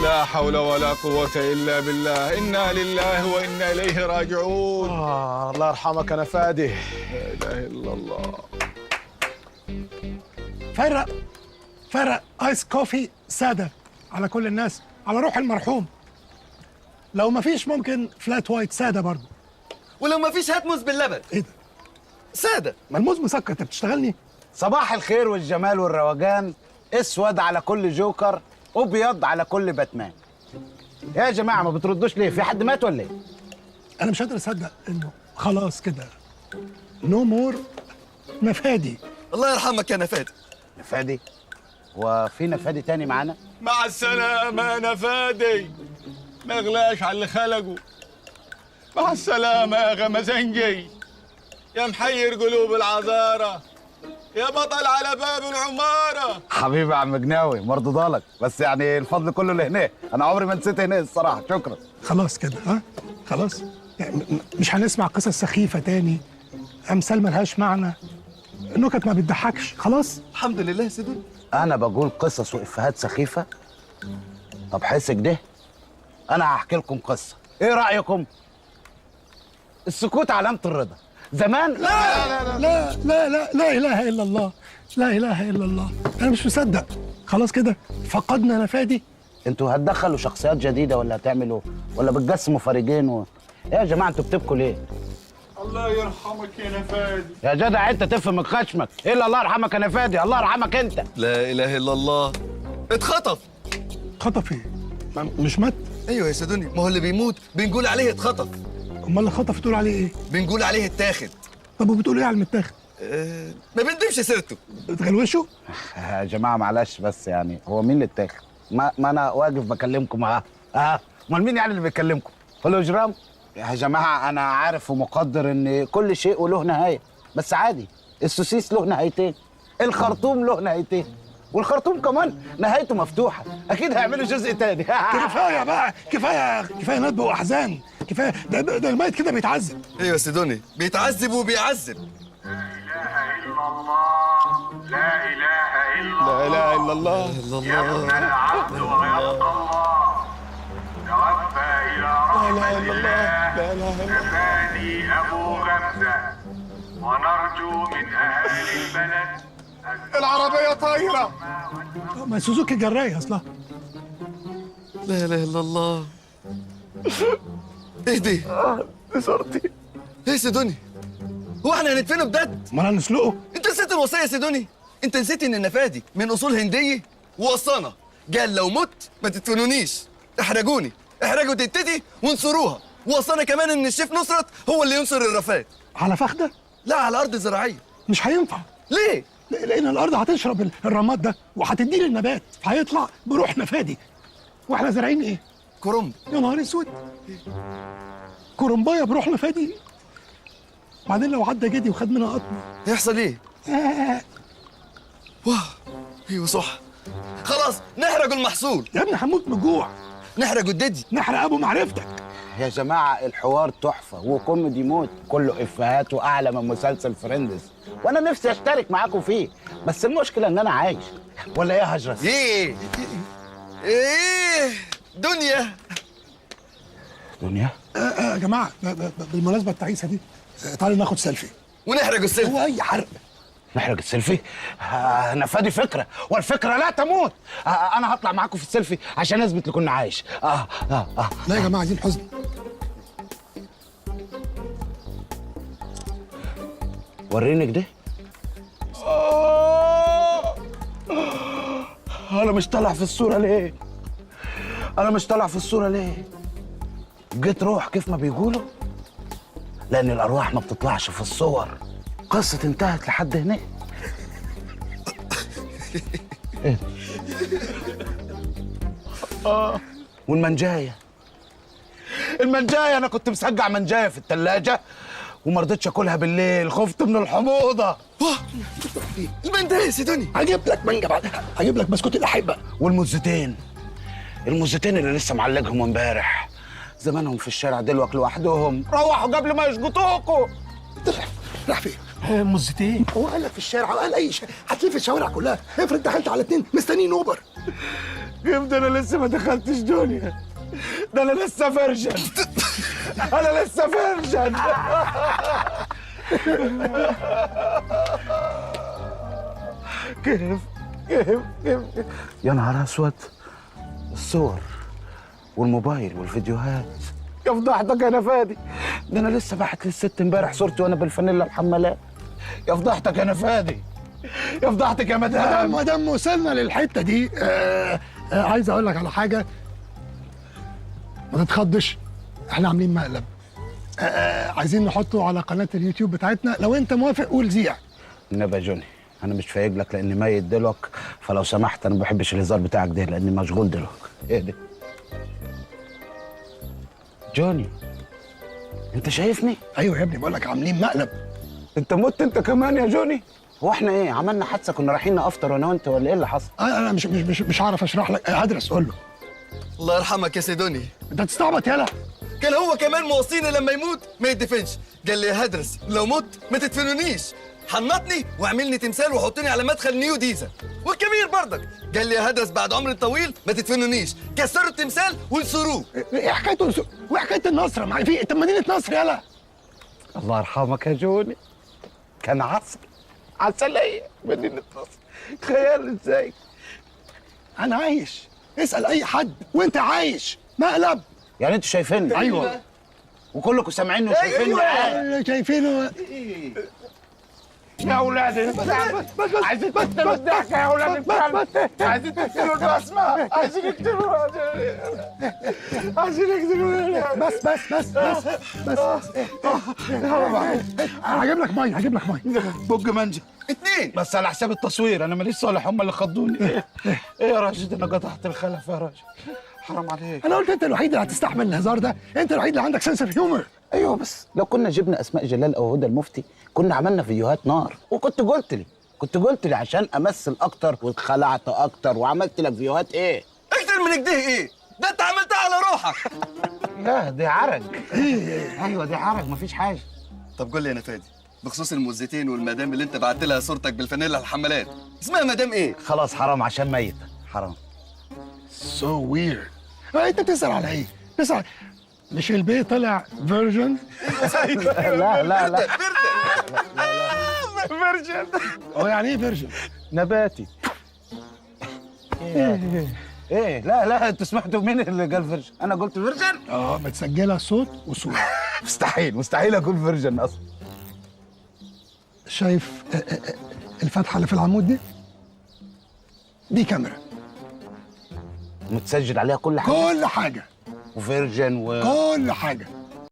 لا حول ولا قوة إلا بالله، إنا لله وإنا إليه راجعون. الله يرحمك يا نفادي. لا إله إلا الله. فرق فرق ice coffee ساده على كل الناس، على روح المرحوم. لو ما فيش ممكن flat white ساده برضه. ولو ما فيش هات موز باللبن. ايه ده؟ ساده. ما الموز مسكر، انت بتشتغلني؟ صباح الخير والجمال والروجان. اسود على كل جوكر، ابيض على كل باتمان. يا جماعة ما بتردوش ليه؟ في حد مات ولا ايه؟ انا مش قادر اصدق انه خلاص كده no more نفادي. الله يرحمك يا نفادي. نفادي؟ وفي نفادي تاني معانا؟ مع السلامة يا نفادي، ما يغلاش على اللي خلقه. مع السلامة يا غمزنجي، يا محير قلوب العذارة، يا بطل على باب العمارة. حبيبي يا عم جناوي، مرضوضالك، بس يعني الفضل كله لهنا، أنا عمري ما نسيت هنا الصراحة. شكرا. خلاص كده، ها خلاص يعني مش هنسمع قصص سخيفة تاني، أمثال ملهاش معنى، نكت ما بتضحكش، خلاص؟ الحمد لله يا سيدي. أنا بقول قصص وإفيهات سخيفة؟ طب حسك ده، أنا هحكي لكم قصة، إيه رأيكم؟ السكوت علامة الرضا. زمان لا لا لا لا لا لا إله إلا الله، لا إله إلا الله، أنا مش مصدق. خلاص كده فقدنا نفادي. انتوا هتدخلوا شخصيات جديدة ولا هتعملوا ولا بتقسموا فريقين ايه يا جماعة انتوا بتبكوا ليه؟ الله يرحمك يا نفادي. يا جدع انت تفهم من خشمك، ايه اللي الله يرحمك يا نفادي؟ الله يرحمك انت. لا اله الا الله. اتخطف. اتخطف ايه؟ مش مات؟ ايوه يا سيدوني، ما هو اللي بيموت بنقول عليه اتخطف. امال اللي خطف تقول عليه ايه؟ بنقول عليه اتاخد. طب وبتقول ايه على المتاخد؟ ما بندمش سيرته. بتغلوشه؟ يا جماعة معلش، بس يعني هو مين اللي اتاخد؟ ما انا واقف بكلمكم. امال مين يعني اللي بيكلمكم؟ هولوجرام؟ يا جماعة انا عارف ومقدر ان كل شيء وله نهاية، بس عادي، السوسيس له نهايتين، الخرطوم له نهايتين، والخرطوم كمان نهايته مفتوحة، اكيد هيعملوا جزء تاني. كفاية بقى، كفاية كفاية ندب واحزان، كفاية. ده الميت كده بيتعذب. ايوه يا سيدوني، بيتعذب وبيعذب. لا اله الا الله، لا اله الا الله، لا اله الا الله، يبنى العبد ويبقى الله، توفى الى رحمه الله نفادي ابو غمزه، ونرجو من اهالي البلد. العربية طايرة. ما سوزوكي جراية أصلا. لا إله إلا الله. اهدي. صورتي. ايه يا سيدوني؟ هو احنا هندفنه بجد؟ امال هنسلقه؟ انت نسيت الوصية يا سيدوني؟ انت نسيت ان النفادي من أصول هندية؟ ووصانا قال لو مت ما تدفنونيش، احرجوني، احرجوا تتتي وانصروها. ووصانا كمان ان الشيف نصرت هو اللي ينصر الرفات. على فخدة؟ لا، على أرض زراعية. مش هينفع. ليه؟ لأن الأرض هتشرب الرماد ده وهتديه للنبات، فهيطلع بروح نفادي. واحنا زارعين إيه؟ كرنب. يا نهار أسود، كرنباية بروح نفادي. بعدين لو عدى جدي وخد منها قطمة يحصل إيه؟ واه، أيوه صح. خلاص نحرق المحصول. يا ابني هموت من الجوع. نحرق الددي، نحرق أبو معرفتك. يا جماعة الحوار تحفة وكوميدي موت، كله إفيهات وأعلى من مسلسل Friends، وأنا نفسي أشترك معاكم فيه، بس المشكلة إن أنا عايش. ولا إيه يا هجرس؟ إيه إيه دنيا دنيا؟ يا جماعة بالمناسبة التعيسة دي، تعالوا ناخد سيلفي ونحرق السيلفي. هو أي حرق؟ نحرق السيلفي؟ نفادي فكرة، والفكرة لا تموت. أنا هطلع معاكم في السيلفي عشان أثبت لكم إني عايش. لا يا جماعة عايزين حزن. وريني كده. أنا مش طالع في الصورة ليه؟ أنا مش طالع في الصورة ليه؟ جيت روح كيف ما بيقولوا؟ لأن الأرواح ما بتطلعش في الصور. قصة انتهت لحد هنا. إيه؟ والمنجاية، المنجاية أنا كنت مسجع منجاية في التلاجة وما رضيتش اكلها بالليل، خفت من الحموضة. المنجاية يا سيدوني. هجيب لك مانجا بعدها، هجيب لك بسكوت الاحبة. والمزتين، المزتين اللي لسه معلقهم امبارح، زمانهم في الشارع دلوقتي لوحدهم، روحوا قبل ما يشقطوكوا. راح فين؟ مزتين؟ هو قال لك في الشارع وقال اي شيء، هتلف الشوارع كلها، افرض دخلت على 2 مستنيين اوبر. كيف ده انا لسه ما دخلتش دنيا، ده انا لسه virgin. انا لسه virgin. كيف كيف كيف؟ يا نهار اسود، الصور والموبايل والفيديوهات، يا فضحتك يا نفادي. ده انا لسه باعت للست امبارح صورتي وانا بالفانيلا الحمالات. يا فضحتك يا نفادي، يا فضحتك يا مدام. ما دام وصلنا للحتة دي، عايز اقول لك على حاجة، ما تتخضش، احنا عاملين مقلب، عايزين نحطه على قناة اليوتيوب بتاعتنا، لو انت موافق قول زيع. النبي يا جوني انا مش فايق لك لاني ميت دلوقتي، فلو سمحت انا ما بحبش الهزار بتاعك ده لاني مشغول دلوقتي. ايه ده؟ جوني انت شايفني؟ ايوه يا ابني، بقول لك عاملين مقلب. انت مت انت كمان يا جوني؟ هو احنا ايه عملنا حادثه كنا رايحين نافطر انا وانت ولا ايه اللي حصل؟ انا مش مش مش مش عارف اشرح لك، هدرس قول له. الله يرحمك يا سيدوني. انت تستعبط يالا. كان هو كمان موصيني لما يموت ما يدفنش، قال لي يا هدرس لو مت ما تدفنونيش، حنطني واعملني تمثال وحطني على مدخل نيو ديزا. والكبير برضك قال لي يا هدرس بعد عمر طويل ما تدفنونيش، كسروا التمثال وانصروه. ايه حكاية وحكاية النصر مع في طب مدينة نصر يالا. الله يرحمك يا جوني، كان عسل عسلية مدينة نصر، خيال ازاي؟ انا عايش، اسال اي حد وانت عايش. مقلب يعني انتوا شايفيني؟ ايوه، وكلكم سامعيني وشايفيني. ايوه شايفينه. يا اولاد عايزين تقتلوا الضحكة يا اولاد الكلب، عايزين تقتلوا البسمة، عايزين يقتلوا، عايزين يقتلوا. بس بس بس بس بس. هجيب لك مية، هجيب لك مية. بوج منجا 2 بس على حساب التصوير، انا ماليش صالح، هم اللي خضوني. ايه يا راشد، انا قطعت الخلف يا راشد، حرام عليك. انا قلت انت الوحيد اللي هتستحمل الهزار ده، انت الوحيد اللي عندك sense of humor. ايوه بس لو كنا جبنا اسماء جلال او هدى المفتي كنا عملنا فيديوهات نار، وكنت قلت لي، كنت قلت لي عشان امثل اكتر واتخلعت اكتر وعملت لك فيديوهات ايه اكتر من كده. ايه ده انت عملتها على روحك. لا دي عرج. ايوه دي عرج، مفيش حاجة. طب قول لي يا نفادي بخصوص المزتين والمدام اللي انت بعت لها صورتك بالفانيلا الحمالات، اسمها مدام ايه؟ خلاص حرام عشان ميته، حرام. so weird. انت بتسال على ايه؟ بتسال مش البيه طلع virgin؟ لا لا لا virgin. هو يعني ايه virgin؟ نباتي. ايه ايه؟ لا لا انتوا سمعتوا مين اللي قال virgin؟ انا قلت virgin؟ اه متسجله صوت وصوره. مستحيل مستحيل اقول virgin اصلا. شايف الفتحة اللي في العمود دي؟ دي كاميرا متسجل عليها كل حاجة، كل حاجة، و virgin كل حاجة.